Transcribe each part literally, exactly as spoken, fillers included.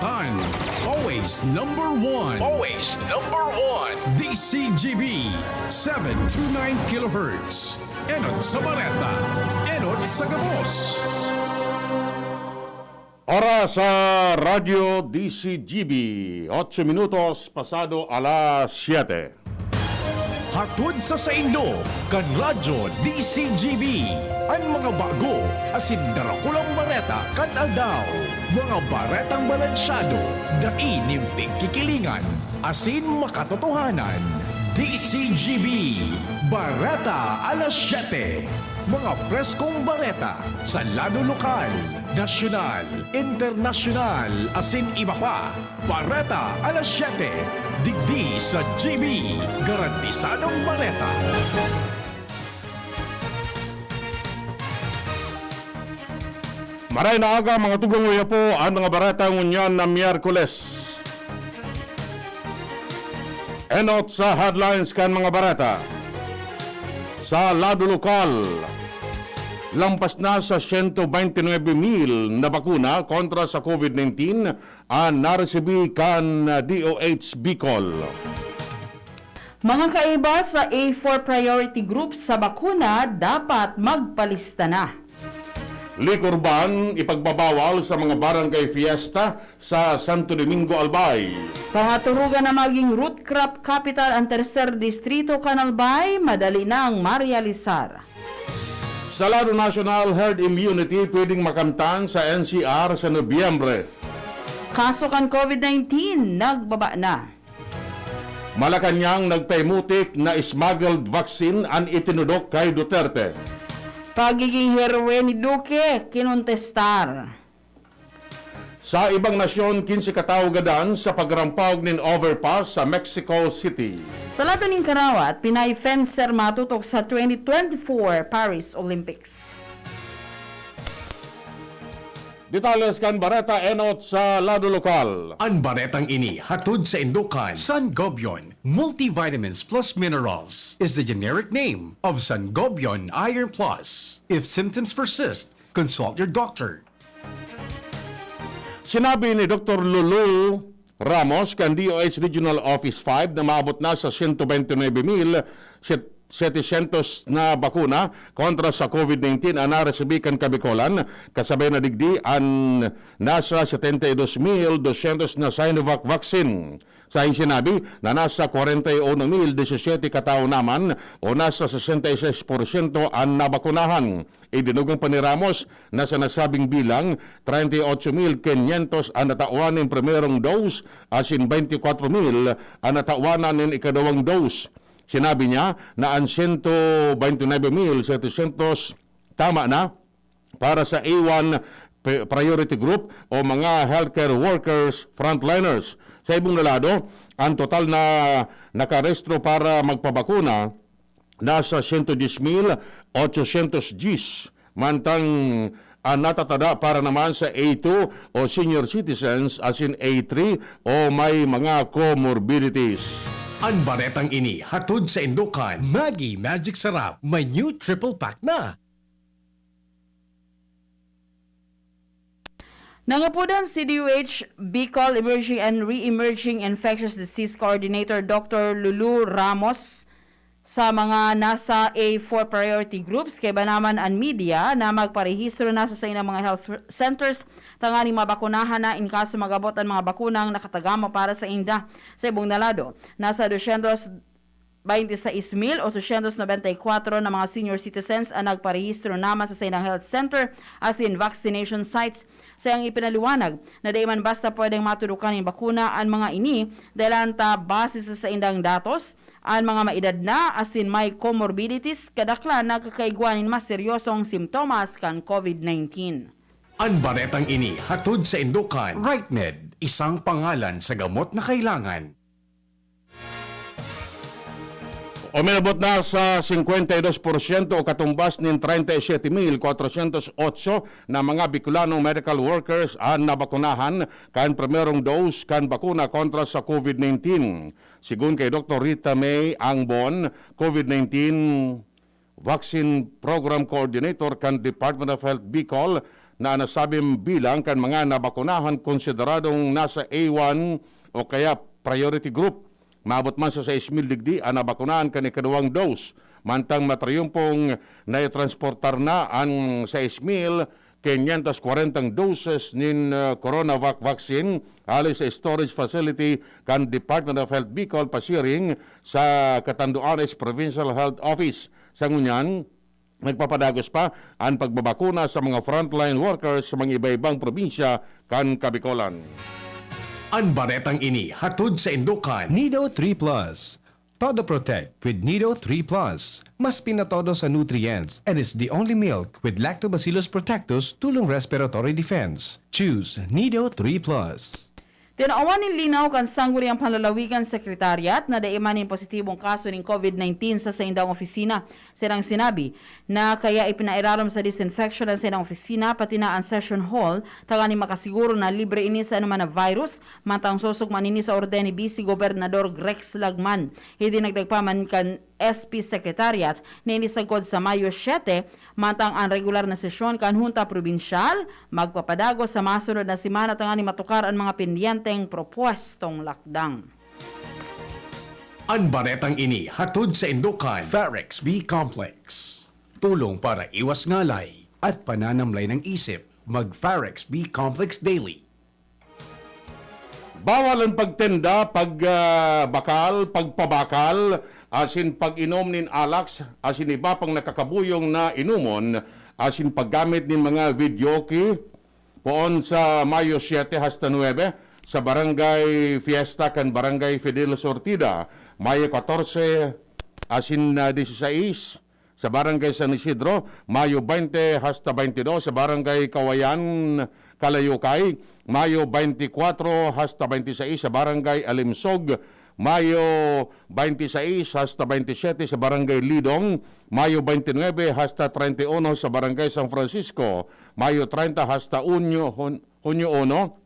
Tan, always number one. Always number one. D C G B, seven two nine kilohertz. Enot sa Bareta, enot sa gabos. Oras sa Radyo D C G B, otso minutos pasado alas siyete. Hatod sa saindo, kan Radyo D C G B, an mga bago asin darakulang bareta kan aldaw. Mga baretang balansyado, dai nin pigkikilingan, asin makatotohanan. D C G B, Bareta alas siyete. Mga preskong bareta sa lado lokal, nasyonal, internasyonal, asin iba pa. Bareta alas siyete, digdi sa G B, garantisadong bareta. Maray na aga, mga tugang, uya po, ang mga bareta ngunyan na Miyerkules. Enot sa headlines kan mga bareta. Sa lado lokal, lampas na sa siyento bente nuebe mil na bakuna kontra sa COVID nineteen an naresibi kan D O H Bicol. Mga kaiba sa A four priority group sa bakuna dapat magpalista na. Liquor ban ipagbabawal sa mga barangay fiesta sa Santo Domingo, Albay. Pangaturugan na maging root crop capital ang tercer distrito kan Albay, madali nang marealisar. Sa lado nasyonal, herd immunity pwedeng makamtan sa N C R sa Nobyembre. Kaso kan COVID nineteen nagbaba na. Malacañang nagpaimutik na smuggled vaccine an itinudok kay Duterte. Pagiging heroe ni Duque, kinontestar. Sa ibang nasyon, kinse katawo gadan sa pagrampawg nin overpass sa Mexico City. Sa lado nin karawat, Pinay fencer matutok sa twenty twenty-four Paris Olympics. Detalles kan bareta enot sa lado lokal. An baretang ini hatod saindo kan Sangobion Multivitamins Plus Minerals is the generic name of Sangobion Iron Plus. If symptoms persist, consult your doctor. Sinabi ni Doktor Lulu Ramos kan D O H Regional Office five na maabot na sa siyento bente nuebe mil setecientos na bakuna kontra sa COVID nineteen an naresibi kan Kabicolan, kasabay na digdi an nasa setenta y dos mil dosyentos na Sinovac vaccine. Saing sinabi na nasa kwarenta y uno mil disyesete katawo naman o nasa sesenta y seis porsyento an nabakunahan. Idinugang pa ni Ramos na sa nasabing bilang, treinta y ocho mil quinientos an natawan nin primerong dose asin bente kwatro mil an natawan nin ikaduwang dose. Sinabi niya na an siyento bente nuebe mil setecientos tama na para sa A one pri-, priority group o mga healthcare workers, frontliners. Sa ibong na lado, ang total na nakarehistro para magpabakuna nasa siyento dyes mil otsosyentos dyes, mantang ang natatada para naman sa A two o senior citizens asin A three o may mga comorbidities. An baretang ini hatod saindo kan Maggi Magic Sarap, may new triple pack na. Nangapodan si D O H Bicol Emerging and Re-emerging Infectious Disease Coordinator Doktor Lulu Ramos sa mga nasa A four priority groups, kaiba naman an media, na magparehistro na sa saindang mga health centers tanganing mabakunahan na in kaso mag-abot an mga bakunang nakatagama para sainda. Sa ibong na lado, nasa dosyentos bente sais mil otsosyentos nobenta y kwatro na mga senior citizens an nagparehistro naman sa saindang health center asin vaccination sites. Sayang ipinaliwanag na dai man basta pwedeng matudokan nin bakuna an mga ini, dahil anta base sa saindang datos, an mga maedad na asin may comorbidities kadaklan nagkakaigwa nin mas seryosong simptomas kan COVID nineteen. An baretang ini hatod saindo kan RightMed, isang pangalan sa gamot na kailangan. Uminabot na sa singkwenta y dos porsyento o katumbas nin treinta y siete mil kwatrosyentos otso na mga Bicolanong medical workers an nabakunahan kan primerong dose kan bakuna kontra sa COVID nineteen. Sigon kay Doktor Rita May Angbon, COVID nineteen Vaccine Program Coordinator kan Department of Health Bicol, na nasabing bilang kan mga nabakunahan konsideradong nasa A one o kaya priority group. Maabot man sa sais mil digdi an nabakunahan kan ikaduwang dose, mantang matriyumpong naitransportar na an sais mil quinientos kwarentang doses nin, ah, Coronavac vaccine hali sa storage facility kan Department of Health Bicol pasiring sa Catanduanes Provincial Health Office. Sa ngunyan, nagpapadagos pa an pagbabakuna sa mga frontline workers sa mga iba-ibang probinsya kan Kabicolan. An baretang ini hatod sa Indokan. Nido three Plus. Todo Protect with Nido three Plus. Mas pinatodo sa nutrients and is the only milk with Lactobacillus protectus tulong respiratory defense. Choose Nido three Plus. Tinawan nin linaw kan Sangguniang Panlalawigan Secretariat na dai man nin positibong kaso nin COVID nineteen sa saindang opisina. Sirang sinabi na kaya ipinairarom sa disinfection an saindang opisina pati na an session hall tanganing makasiguro na libre ini sa anoman na virus, mantang sosog man ini sa orden ni Vice Gobernador Grex Lagman. Idinagdag pa man kan S P Secretariat na ini sagkod sa Mayo siyete, mantang an regular na sesyon kan Hunta Probinsyal magpapadagos sa masunod na semana tanganing matukar an mga pendyenteng propwestong lakdang. An baretang ini hatod sa Indokan. Farex B Complex. Tulong para iwas ngalay at pananamlay ng isip. Mag Farex B Complex Daily. Bawal an pagtenda, pag, ah, bakal, pagpabakal, asin pag-inom nin alak, asin iba pang nakakabuyong na inomon, asin paggamit nin mga videoke, poon sa Mayo siyete hasta nuebe, sa Barangay Fiesta kan Barangay Fidel Sortida, Mayo katorse asin, ah, disisais, sa Barangay San Isidro, Mayo baynte hasta baynte dos, sa Barangay Kawayan, Kalayokay, Mayo baynte kwatro hasta baynte sais, sa Barangay Alimsog, Mayo baynte sais hasta baynte siyete, sa Barangay Lidong, Mayo baynte nuebe hasta treinta y uno, sa Barangay San Francisco, Mayo treinta hasta Hunyo, Hun-, Hunyo uno,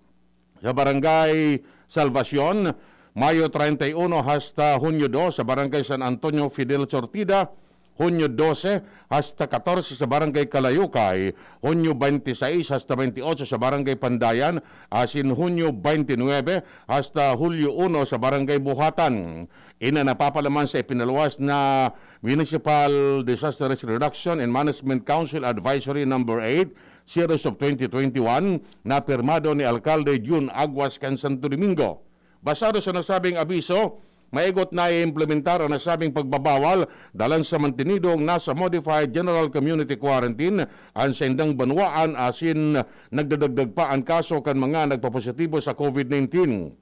sa Barangay Salvacion, Mayo treinta y uno hasta Hunyo dos, sa Barangay San Antonio Fidel Sortida, Hunyo dose hasta katorse sa Barangay Kalayokay, Hunyo baynte sais hasta baynte otso sa Barangay Pandayan, asin Hunyo baynte nuebe hasta Hulyo uno sa Barangay Buhatan. Ini an napapalaman sa ipinaluwas na Municipal Disaster Risk Reduction and Management Council Advisory Number eight, Series of twenty twenty-one, na pirmado ni Alkalde Jun Aguas kan Santo Domingo. Basado sa nasabing abiso, maigot na i-implementar an nasabing pagbabawal dalan sa mantenidong nasa Modified General Community Quarantine an saindang banwaan asin nagdadagdag pa an kaso kan mga nagpapositibo sa COVID nineteen.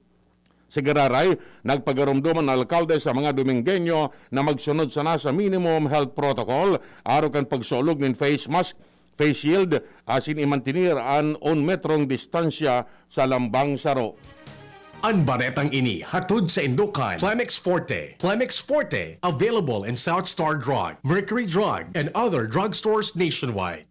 Sa giraray, nagpagaromdom an alkalde sa mga Domingueño na magsunod sana sa minimum health protocol, arog kan pagsulog nin face mask, face shield, asin imantener an un metrong distansya sa lambang saro. An baretang ini hatod sa Indokan. Plemex Forte. Plemex Forte, available in South Star Drug, Mercury Drug, and other drugstores nationwide.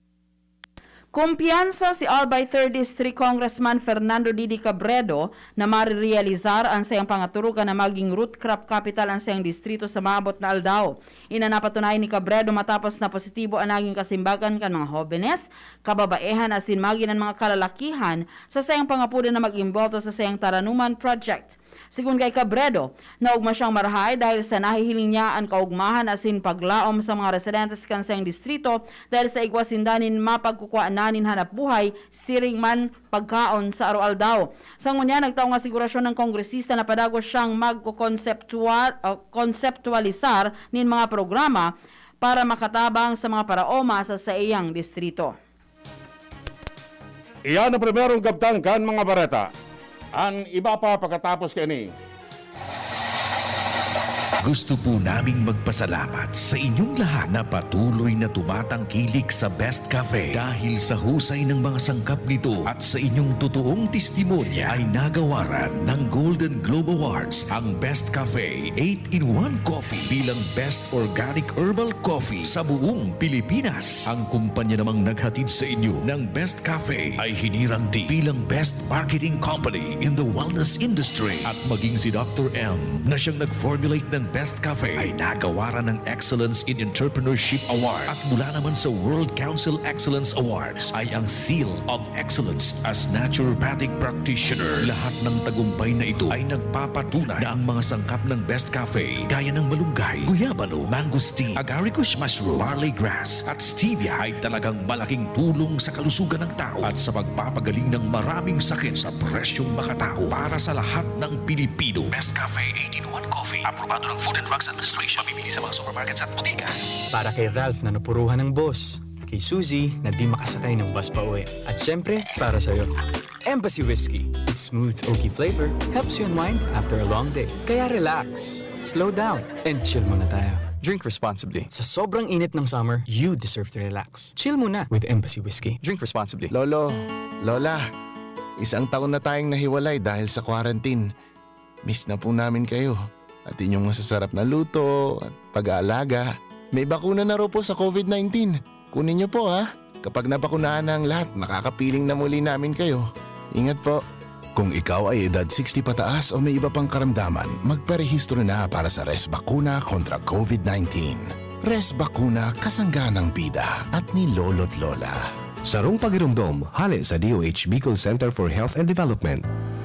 Kumpiyansa si Albay Third District Congressman Fernando Didi Cabredo na marirealisar an saiyang pangaturugan na maging root crop capital an saiyang distrito sa maabot na aldaw. Iyan an napatunayan ni Cabredo matapos na positibo an naging kasimbagan kan mga hobenes, kababaehan asin magin an mga kalalakihan sa saiyang pangapodan na mag-imbolto sa saiyang taranuman project. Sigon kay Cabredo, naogma siyang marahay dahil sa nahihiling niya an kaogmahan asin paglaom sa mga residentes kan saiyang distrito dahil sa igwa sinda nin mapagkukua na nin hanap buhay, siring man pagkaon sa aroaldaw. Sa ngunyan, nagtaong asigurasyon ng kongresista na padagos siyang magkokonseptual-, ah, konseptualisar nin mga programa para makatabang sa mga paraoma sa saiyang distrito. Iyan ang primerong kabtang kan mga bareta. An iba pa pakatapos kaini. Gusto po naming magpasalamat sa inyong lahat na patuloy na tumatangkilik sa Best Cafe. Dahil sa husay ng mga sangkap nito at sa inyong totoong testimonya ay nagawaran ng Golden Globe Awards ang Best Cafe eight-in-one Coffee bilang Best Organic Herbal Coffee sa buong Pilipinas. Ang kumpanya namang naghatid sa inyo ng Best Cafe ay hinirang din bilang Best Marketing Company in the Wellness Industry. At maging si Doctor M na siyang nag-formulate ng Best Cafe ay nagawaran ng Excellence in Entrepreneurship Award at mula naman sa World Council Excellence Awards ay ang Seal of Excellence as Naturopathic Practitioner. Lahat ng tagumpay na ito ay nagpapatunay na ang mga sangkap ng Best Cafe gaya ng malunggay, guyabano, mangosteen, agaricus mushroom, barley grass at stevia ay talagang malaking tulong sa kalusugan ng tao at sa pagpapagaling ng maraming sakit sa presyong makatao para sa lahat ng Pilipino. Best Cafe eighteen-in-one Coffee. Aprobado ng Food and Drugs Administration. Mabibili sa mga supermarkets at botika. Para kay Ralph na napuruhan ng boss. Kay Suzy na di makasakay ng bus pa uwi. At syempre, para sa'yo. Embassy Whiskey. Its smooth, oaky flavor helps you unwind after a long day. Kaya relax, slow down, and chill muna tayo. Drink responsibly. Sa sobrang init ng summer, you deserve to relax. Chill muna with Embassy Whiskey. Drink responsibly. Lolo, Lola, isang taon na tayong nahiwalay dahil sa quarantine. Miss na po namin kayo at inyong masasarap na luto at pag-aalaga. May bakuna na raw po sa covid nineteen. Kunin niyo po, ha? Kapag nabakunahan na ang lahat, makakapiling na muli namin kayo. Ingat po. Kung ikaw ay edad sixty pataas o may iba pang karamdaman, magparehistro na para sa Res Bakuna kontra covid nineteen. Res Bakuna, kasangga ng bida at ni Lolo't Lola. Sarong pagiromdom, hale sa D O H Bicol Center for Health and Development.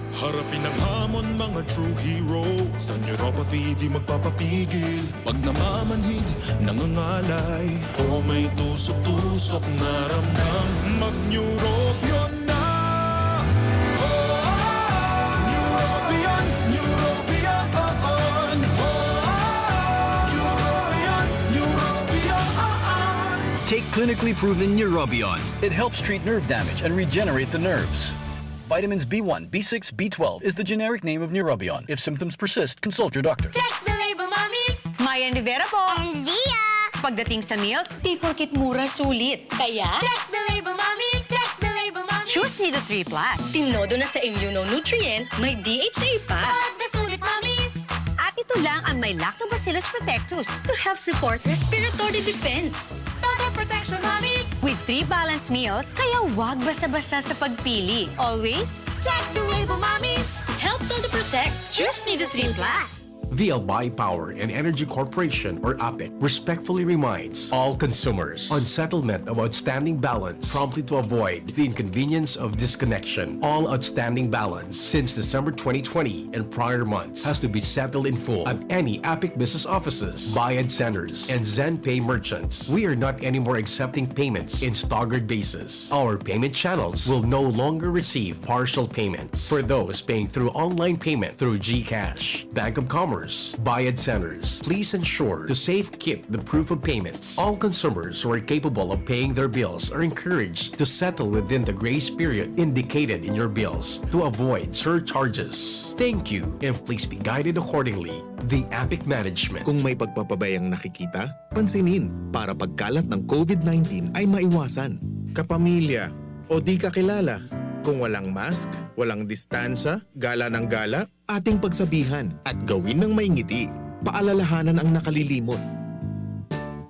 Harapin ang hamon, mga true hero. Sa neuropathy, di magpapapigil. Pag namamanhid, nangangalay, o may tusok-tusok na ramdam, mag-Neurobion na. Oh, oh, oh. Neurobion, Neurobion, oh, oh. Oh, oh, oh. Neurobion, Neurobion, oh, oh. Take clinically proven Neurobion. It helps treat nerve damage and regenerate the nerves. Vitamins B one, B six, B twelve is the generic name of Neurobion. If symptoms persist, consult your doctor. Check the label, mommies! Mayan Rivera po! And Zia! Pagdating sa milk, di porket mura, sulit. Kaya, check the label, mommies! Check the label, mommies! Choose Nido three plus. Tinodo na sa immunonutrient, may D H A pa. Pagkasulit, mommies! At ito lang ang may Lactobacillus protectus to help support respiratory defense. Total protection, mommies! With three balanced meals, kaya wag basta-basta sa pagpili. Always, check the label, mommies! Help Todo Protect. Choose Nido three plus. V L Buy Power and Energy Corporation, or APEC, respectfully reminds all consumers on settlement of outstanding balance promptly to avoid the inconvenience of disconnection. All outstanding balance since December twenty twenty and prior months has to be settled in full at any APEC business offices, Bayad Centers, and ZenPay merchants. We are not anymore accepting payments in staggered basis. Our payment channels will no longer receive partial payments. For those paying through online payment through GCash, Bank of Commerce, Bayad Centers, please ensure to safekeep the proof of payments. All consumers who are capable of paying their bills are encouraged to settle within the grace period indicated in your bills to avoid surcharges. Thank you, and please be guided accordingly. The APEC Management. Kung may pagpapabayang nakikita, pansinin para pagkalat ng covid nineteen ay maiwasan. Kapamilya o di kakilala, kung walang mask, walang distansya, gala ng gala, ating pagsabihan at gawin ng may ngiti. Paalalahanan ang nakalilimot.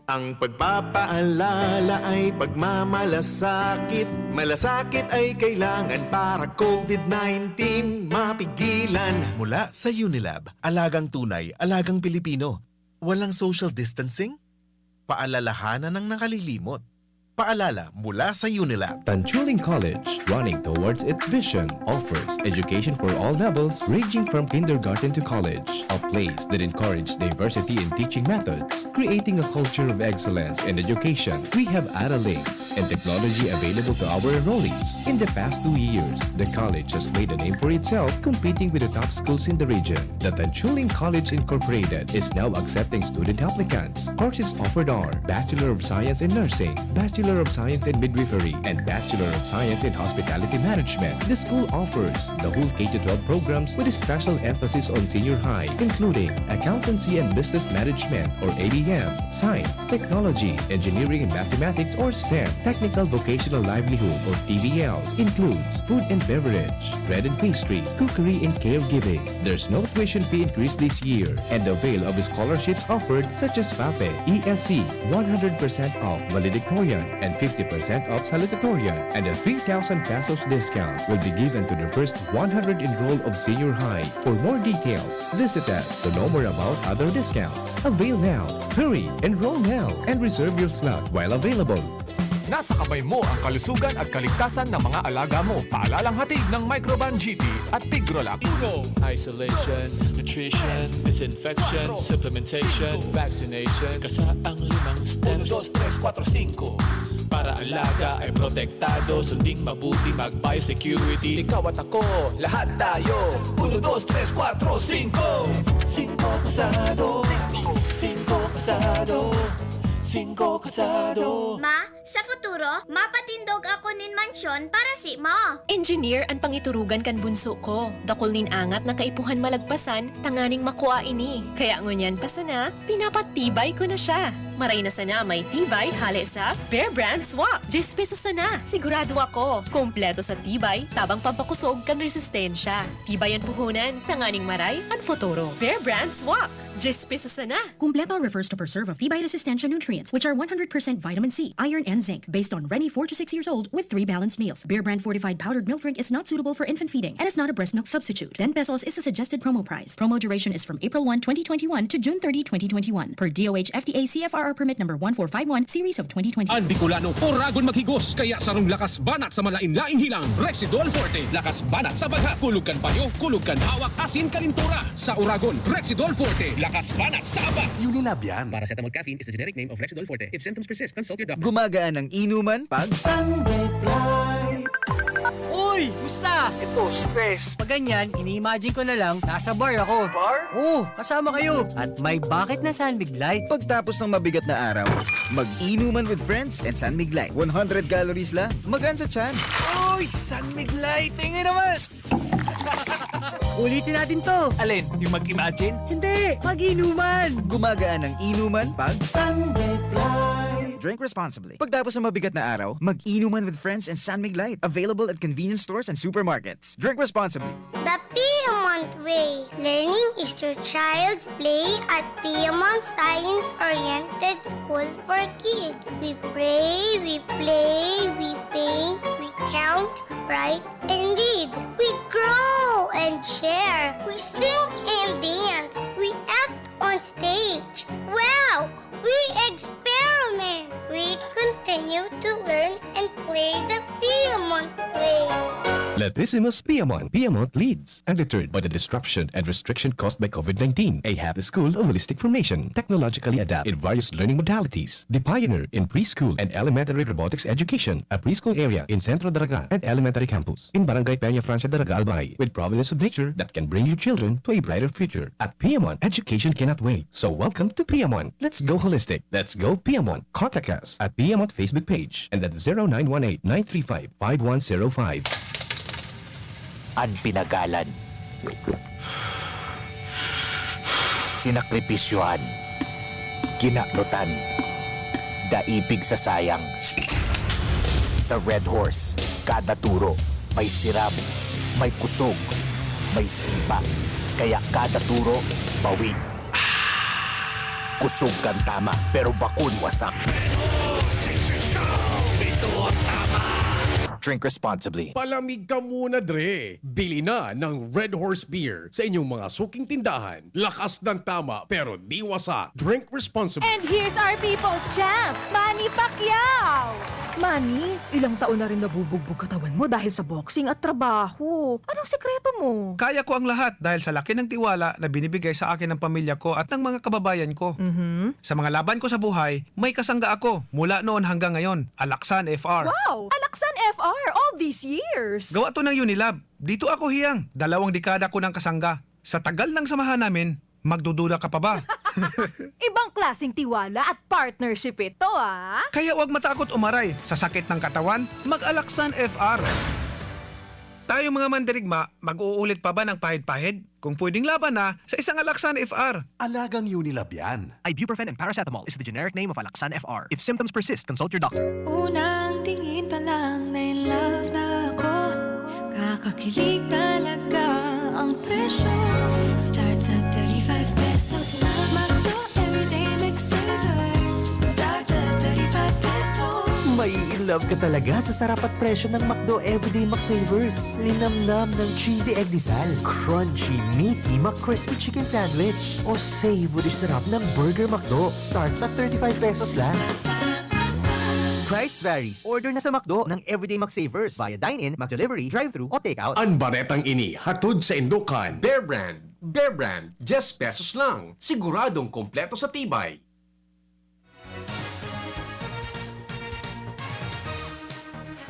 Ang pagpapaalala ay pagmamalasakit. Malasakit ay kailangan para covid nineteen mapigilan. Mula sa Unilab, alagang tunay, alagang Pilipino. Walang social distancing? Paalalahanan ang nakalilimot. Paalala mula sa Unilab. Tanchuling College, running towards its vision, offers education for all levels, ranging from kindergarten to college, a place that encourages diversity in teaching methods, creating a culture of excellence in education. We have Aralink and technology available to our enrollees. In the past two years, the college has made a name for itself, competing with the top schools in the region. The Tanchuling College Incorporated is now accepting student applicants. Courses offered are Bachelor of Science in Nursing, Bachelor of Science in Midwifery, and Bachelor of Science in Hospitality Management. The school offers the whole K to twelve programs with a special emphasis on senior high, including Accountancy and Business Management, or A B M, Science, Technology, Engineering and Mathematics, or STEM. Technical Vocational Livelihood, or T V L, includes food and beverage, bread and pastry, cookery, and caregiving. There's no tuition fee increase this year, and avail of scholarships offered such as FAPE, E S C, one hundred percent off valedictorian, and fifty percent off salutatorian, and a three thousand pesos discount will be given to the first one hundred enrolled of senior high. For more details, visit us to know more about other discounts. Avail now! Hurry! Enroll now and reserve your slot while available. Nasa kamay mo ang kalusugan at kaligtasan ng mga alaga mo. Paalalang hatid ng Microban G T at Tigrolac. Uno, isolation, nutrition, disinfection, supplementation, vaccination. Kasaang limang steps. Uno, dos, tres, kuwatro, singko. Para alaga ay protektado, sunding mabuti, mag-biosecurity. Ikaw at ako, lahat tayo. Uno, dos, tres, kuwatro, singko. Singko kasado. Singko kasado. Singko kasado. Ma, sa futuro, mapatindog ako nin mansyon para si mo. Engineer an pangiturugan kan bunso ko. Dakul nin angat na kaipuhan malagpasan tanganing makua ini. Kaya ngunyan pa sana, pinapatibay ko na siya. Maray na sana may tibay hale sa Bear Brand Swak. Diyes pesos sana. Sigurado ako, kompleto sa tibay, tabang pampakusog kan resistensya. Tibay an puhunan, tanganing maray an futuro. Bear Brand Swak. Diyes pesos sana. Kumpleto refers to preserve of tibay resistensya nutrients, which are one hundred percent vitamin C, iron, and zinc, based on Reni four to six years old with three balanced meals. Bear Brand fortified powdered milk drink is not suitable for infant feeding and is not a breast milk substitute. Ten pesos is the suggested promo price. Promo duration is from April one, twenty twenty-one to June thirty, twenty twenty-one, per D O H F D A C F R R permit number one four five one, series of twenty twenty. Ang Bicolano, oragon maghigos, kaya sarong lakas banat sa malain-laing hilang, Rexidol Forte. Lakas banat sa bagha, kulog kan payo, kulog kan hawak, asin kalintura. Sa oragon, Rexidol Forte. Lakas banat sa aba. Unilab yan. Paracetamol caffeine is the generic name of Rexidol Forte. If symptoms persist, consult your doctor. Gumagaan ang inuman pag Sunlight Bright. Uy! Musta? Ito, stress. Pag ganyan, ini-imagine ko na lang, nasa bar ako. Bar? Oo, kasama kayo. At may bakit na San Mig Light. Pagtapos ng mabigat na araw, mag-inuman with friends and San Mig Light. One hundred calories lang, magaan sa tiyan. Uy! San Mig Light! Tingin naman! Ulitin natin to. Alin? Yung mag-imagine? Hindi, mag-inuman. Gumagaan ang inuman pag Sunlight Bright. Drink responsibly. Pagtapos ng mabigat na araw, mag-inuman with friends and San Mig Light. Available at convenience stores and supermarkets. Drink responsibly. The Piedmont Way. Learning is your child's play at Piedmont Science-Oriented School for Kids. We pray, we play, we paint, we count, write, and read. We grow and share. We sing and dance. We act on stage. Wow! We experiment. We continue to learn and play the Piedmont way. Letrisimus Piamon, Piamont leads. Undeterred by the disruption and restriction caused by COVID nineteen, a happy school of holistic formation, technologically adapted in various learning modalities. The pioneer in preschool and elementary robotics education, a preschool area in Centro Daraga and elementary campus in Barangay Peña Francia Daraga, Albay, with providence of nature that can bring your children to a brighter future. At Piamon, education cannot wait. So welcome to Piamon. Let's go holistic. Let's go Piamon. Contact us at Piamon Facebook page and at zero nine one eight nine three five five one zero five. An pinagalan, sinakripisyohan, kinaknutan, daipig sa sayang. Sa Red Horse, kada turo may siram, may kusog, may sipa. Kaya kada turo, bawi. Kusog kan tama, pero bakun wasak. Drink responsibly. Palamig ka muna, Dre! Bili na ng Red Horse Beer sa inyong mga suking tindahan. Lakas ng tama, pero di wasak. Drink responsibly. And here's our people's champ, Manny Pacquiao! Manny, ilang taon na rin nabubugbog katawan mo dahil sa boxing at trabaho. Anong sikreto mo? Kaya ko ang lahat dahil sa laki ng tiwala na binibigay sa akin ng pamilya ko at ng mga kababayan ko. Mhm. Sa mga laban ko sa buhay, may kasangga ako mula noon hanggang ngayon, Alaksan F R. Wow! Alaksan F R all these years! Gawa to ng Unilab. Dito ako hiyang, dalawang dekada ko ng kasangga. Sa tagal ng samahan namin, magdududa ka pa ba? Ibang klaseng tiwala at partnership ito, ah! Kaya huwag matakot umaray sa sakit ng katawan, mag-Alaksan F R. Tayong mga mandirigma, mag-uulit pa ba ng pahid-pahid? Kung pwedeng laban na, sa isang Alaksan F R. Alagang Unilab yan. Ibuprofen and paracetamol is the generic name of Alaxan F R. If symptoms persist, consult your doctor. Unang tingin pa lang na in love na ako. Kakakilig talaga ang presyo. Starts at thirty-five pesos lang. McDo Everyday McSavers. Starts at thirty-five pesos. Love ka talaga sa sarap at presyo ng McDo Everyday McSavers. Linamnam ng cheesy egg disal, crunchy, meaty McCrispy chicken sandwich, o savory sarap ng Burger McDo. Starts at thirty-five pesos lang. Price varies. Order na sa McDo ng Everyday McSavers via dine-in, McDelivery, drive-thru, o takeout. Ang baretang ini hatod sa Indokan. Bear Brand. Bear Brand, diyes pesos lang. Siguradong kompleto sa tibay.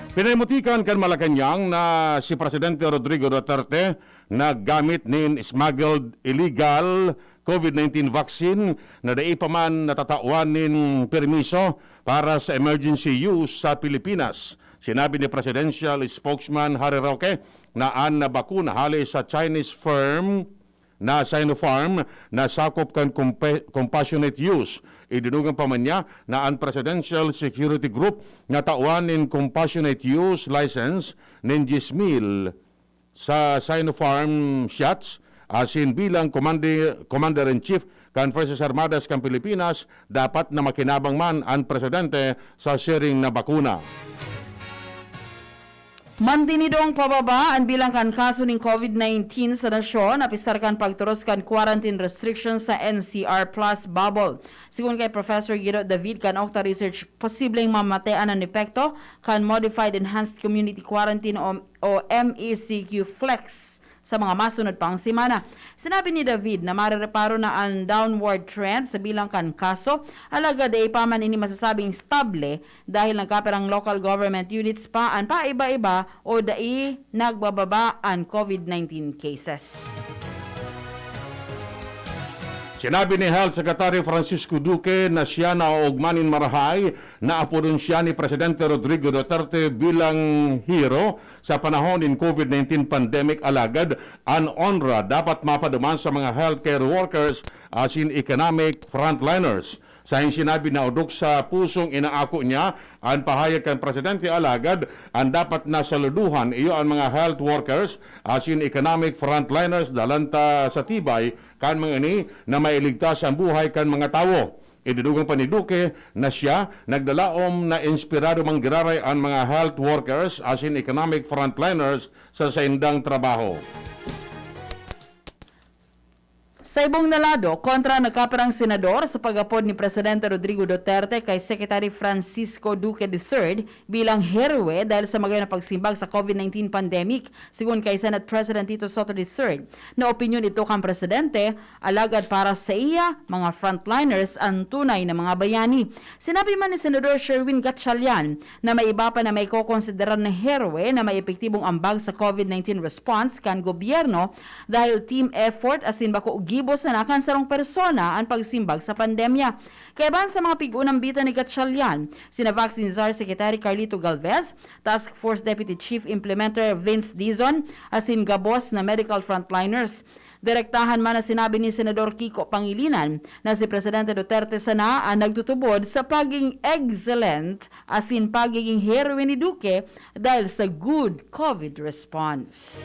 Pinahimutikan kan Malacañang na si Presidente Rodrigo Duterte naggamit nin smuggled illegal COVID nineteen vaccine na dai pa man natatawan nin permiso para sa emergency use sa Pilipinas. Sinabi ni Presidential Spokesman Harry Roque na an bakuna hale sa Chinese firm na Sinopharm na sakop kan compa-, compassionate use. Idinugang pa man niya na an Presidential Security Group natawan nin compassionate use license nin diyes mil sa Sinopharm shots asin bilang Commander-, Commander-in-Chief kan Forces Armadas kan Pilipinas, dapat na makinabang man an presidente sa siring na bakuna. Mantinidong pababa an bilang kan kaso nin COVID nineteen sa nasyon, apisar kan pagturos kan quarantine restrictions sa N C R plus bubble. Sigon kay Professor Guido David kan Octa Research, posibleng mamatean an epekto kan Modified Enhanced Community Quarantine o, o M E C Q Flex sa mga masunod pang semana. Sinabi ni David na marereparo na an downward trend sa bilang kan kaso, alagad dai pa man ini masasabing estable dahil nagkapirang local government units pa an paiba-iba o dai nagbababa an COVID nineteen cases. Sinabi ni Health Secretary Francisco Duque na siya naoogma nin marahay na apodon siya ni Presidente Rodrigo Duterte bilang hero sa panahon nin COVID nineteen pandemic, alagad an onra dapat mapaduman sa mga healthcare workers asin economic frontliners. Saing sinabi na odok sa pusong inaako niya an pahayag kan presidente, alagad an dapat na saluduhan iyo an mga health workers asin economic frontliners, dalan ta sa tibay kan mga ini na mailigtas an buhay kan mga tawo. Ididugang pa ni Duque na siya nagdalaom na inspirado manggiraray an mga health workers asin economic frontliners sa saindang trabaho. Sa ibong na lado, kontra nagkapirang senador sa pag-apod ni Presidente Rodrigo Duterte kay Secretary Francisco Duque the third bilang heroe dahil sa magayon na pagsimbag sa COVID nineteen pandemic. Sigon kay Senate President Tito Sotto the third na opinyon ito kan presidente, alagad para sa iya, mga frontliners an tunay na mga bayani. Sinabi man ni Senador Sherwin Gatchalian na may iba pa na maikokonsiderar na heroe na may epektibong ambag sa COVID nineteen response kan gobyerno dahil team effort asin bako gibo sana kan sarong persona an pagsimbag sa pandemya. Kaiba sa mga pig-unang bitan ni Gatchalian, sina Vaccine Czar Secretary Carlito Galvez, Task Force Deputy Chief Implementer Vince Dizon, asin gabos na medical frontliners. Direktahan man na sinabi ni Senador Kiko Pangilinan na si Presidente Duterte sana an nagtutubod sa pagiging excellent asin pagiging heroe ni Duque dahil sa good COVID response.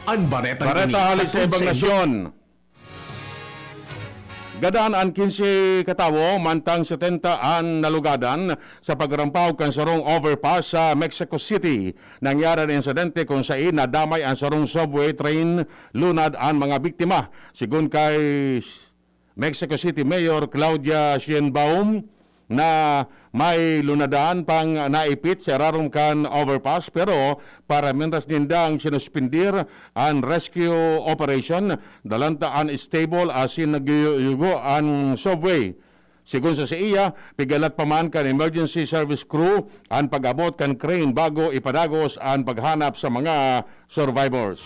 An baretang Bareta ini hali sa hatod ibang sa nasyon. Gadan an quince katawo, mantang setenta an nalugadan sa pagrampaw kan sarong overpass sa Mexico City. Nangyari an insidente kun sain nadamay an sarong subway train lunad an mga biktima. Sigon kay Mexico City Mayor Claudia Sheinbaum, na may lunadan pang naipit sa irarom kan overpass, pero paramientras nindang sinuspindir an rescue operation, dalan ta an stable asin nagyuyugo an subway. Sigon sa saiya, pigalat pa man kan emergency service crew an pag-abot kan crane bago ipadagos an paghanap sa mga survivors.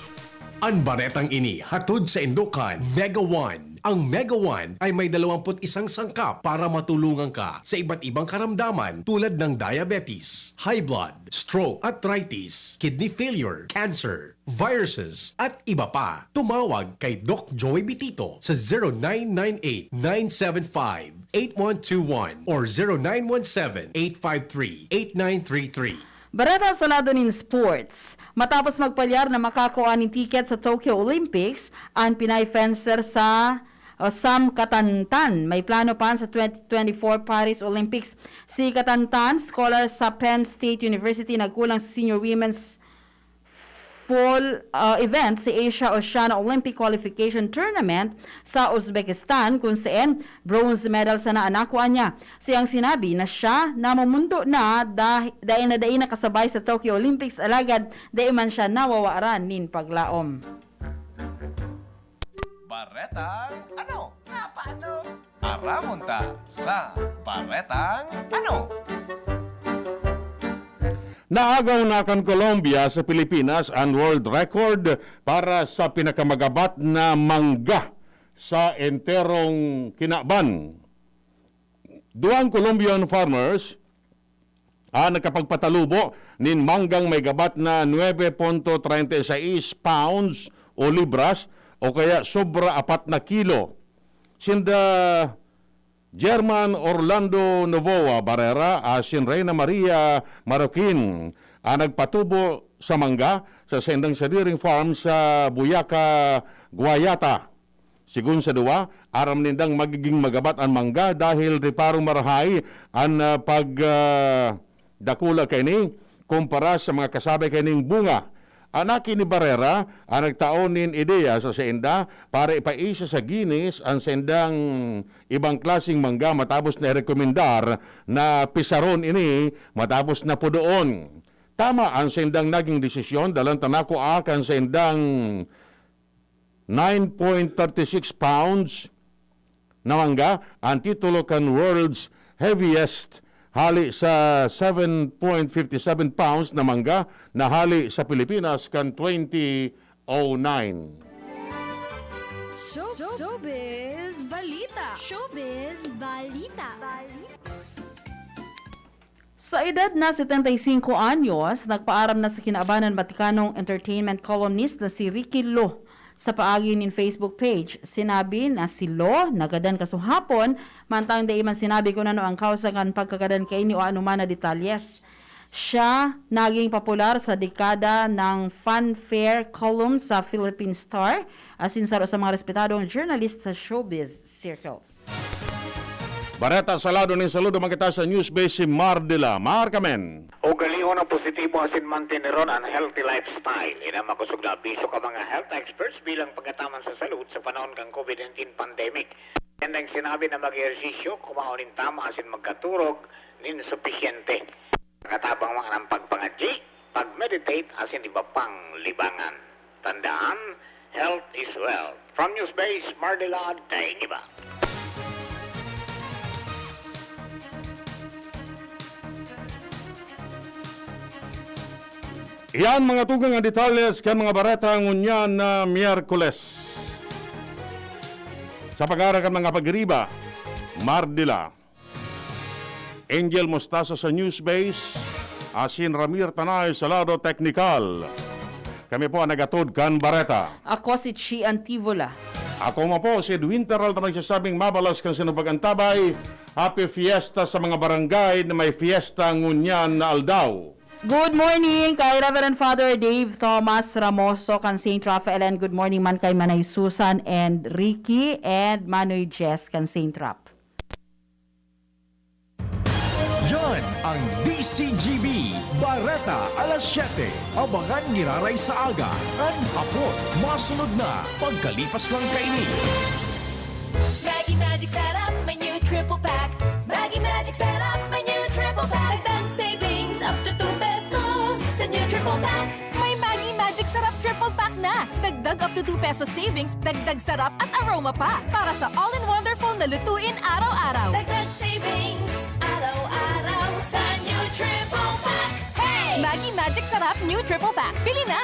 An baretang ini hatod sa Indokan, Mega One. Ang Mega One ay may dalawampu't isang sangkap para matulungan ka sa iba't ibang karamdaman tulad ng diabetes, high blood, stroke, arthritis, kidney failure, cancer, viruses, at iba pa. Tumawag kay Doc Joey Bitito sa zero nine nine eight, nine seven five, eight one two one or zero nine one seven, eight five three, eight nine three three. Bareta sa lado nin sports. Matapos magpalyar na makakua nin ticket sa Tokyo Olympics, an Pinay fencer sa o Sam Katantan, may plano pa sa twenty twenty-four Paris Olympics. Si Katantan, scholar sa Penn State University, nagkulang sa Senior Women's Fall uh, event sa Asia Oceania Olympic Qualification Tournament sa Uzbekistan, kung saan bronze medal sana ang nakuha niya. Siyang sinabi na siya namumundo na dah- dahil na dai nakasabay sa Tokyo Olympics, alagad dai man siya nawawaran nin paglaom. Baretang ano? Nga paano? Aramon ta sa Baretang ano? Naagaw na kan Colombia sa Pilipinas an world record para sa pinakamagabat na mangga sa enterong kinaban. Duwang Colombian farmers ang nakapagpatalubo nin manggang may gabat na nuebe punto treinta y seis pounds o libras o kaya sobra apat na kilo. Sinda German Orlando Novoa Barrera asin Reina Maria Maroquin ang nagpatubo sa mangga sa saindang sadiring farm sa Buyaca, Guayata. Sigon sa duwa, aram nindang magiging magabat an mangga dahil di pa marahay an, ah, pag, ah, dakula kaini kumpara sa mga kasabi kaining bunga. An aki ni Barrera ang nagtao nin ideya sa sainda para ipaisa sa Guinness an saindang ibang klaseng mangga matapos na irekomendar na pisaron ini matapos na pudoon. Tama an saindang naging desisyon, dalan ta nakua kan saindang nine point thirty six pounds na mangga, ang titulo kan world's heaviest hali sa seven point fifty seven pounds na mangga na hali sa Pilipinas kan twenty oh nine. Show, Showbiz Balita! Showbiz Balita! Sa edad na setenta y cinco anyos, nagpaaram na sa kinaabanan Batikanong entertainment columnist na si Ricky Lo. Sa paagi nin Facebook page, sinabi na si Lo nagadan kasuhapon, mantang dai man sinabi kun ano ang kausa kan pagkagadan kaini o anoman na detalyes. Siya naging popular sa dekada ng fanfare column sa Philippine Star, asin saro sa mga respetadong journalist sa showbiz circles. Bareta sa lado nin saludo man kita sa Newsbase si Mar de la Mar Kamen. Ugalihon na positibo asin manteneron an healthy lifestyle. Ini an makosog na abiso kan mga health experts bilang pagkataman sa salud sa panahon kan COVID nineteen pandemic. Yan ang sinabi na mag-ehersisyo, kumaon nin tama asin magkaturog nin supisyente. Nakatabang man ang pagpangadyi, pag-meditate asin iba pang libangan. Tandaan, health is wealth. From Newsbase, Mardila Daingiba. Iyan mga tugang ang detalyes kan mga bareta ngunyan na Miyerkules. Sa pag-aarakan mga pagiriba, Mardila. Angel Mostaza sa Newsbase, asin Ramir Tanay sa lado teknikal. Kami po ang nagatod kan bareta. Ako si Chi Antivola. Ako mo po si Edwin Terralta nagsasabing mabalas kan sinubag antabay. Happy Fiesta sa mga barangay na may fiesta ngunyan na aldaw. Good morning kay Reverend Father Dave Thomas Ramoso kan Saint Raphael, and good morning man kay Manay Susan and Ricky and Manoy Jess kan Saint Rap. Yan ang D C G B Bareta alas siyete. Abangan giraray sa aga, an hapon, masunod na pagkalipas lang kaini. Maggi Magic Sarap, may new triple pack. Maggi Magic Sarap, may new triple pack. Dagdag savings up to two pesos sa new triple pack. May Maggi Magic Sarap triple pack na. Dagdag up to two pesos savings, dagdag sarap at aroma pa. Para sa all-in-wonderful na lutuin araw-araw. Dagdag savings, araw-araw sa new triple pack. Hey! Maggi Magic Sarap new triple pack. Bili na!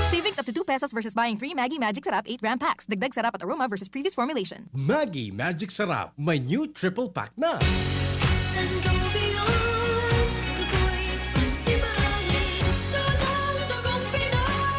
Savings up to two pesos versus buying three Maggi Magic Sarap eight gram packs. Dagdag sarap at aroma versus previous formulation. Maggi Magic Sarap, may new triple pack na. Sangobion,